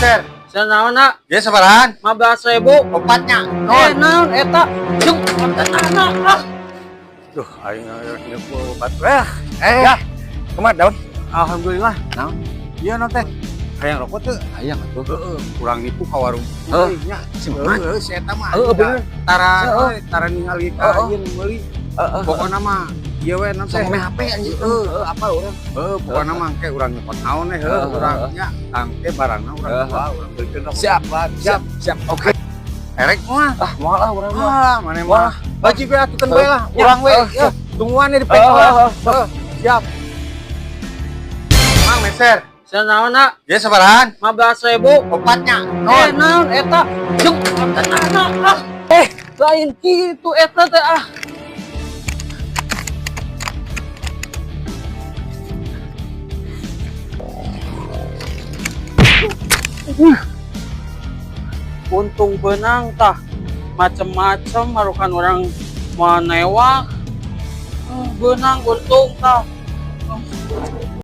Meser. Sia naon na? Ieu sabarahan? 15.000. Opatnya. Eh, naon eta? Jeung anak ah. Duh, aing nipu opat. Eh, eh. Ya. Kumaha daun? Alhamdulillah. Naon? Ieu naon teh? Hayang rokok teu? Hayang atuh. Heeh, kurang nipu ka warung. Heuh. Nya. Si Mamat. Heeh, si eta mah. Heeh, bener. Tara Heeh. tara ningali ka Heeh. ieu nu meuli. Heeh. Pokona mah ieu we naon teh? Sok ngomeh HP anjir. Heeh. Heeh, apa urang? Heeh, pokona mah engke urang nyokot naon eh, heuh, Heeh, urang heeh. nya tangke barangna urang Heeh. jual, urang beulikeun rokok. Siap. Siap. Siap. Oke. Erek mah. Ah, moal ah urang mah. Ah, mana mah. Baju we atuh we lah, Ya. urang we. Heeh. Ya, tungguan di pengkol. Heeh, Heeh, siap. Mang meser. Sia naon na? Ieu sabarahan? 15.000. Opatnya. Eh, naon eta? Jeung anak ah. Eh, lain kitu eta teh ah. Untung benang tah macem-macem marukan orang mau newak. Benang untung tah.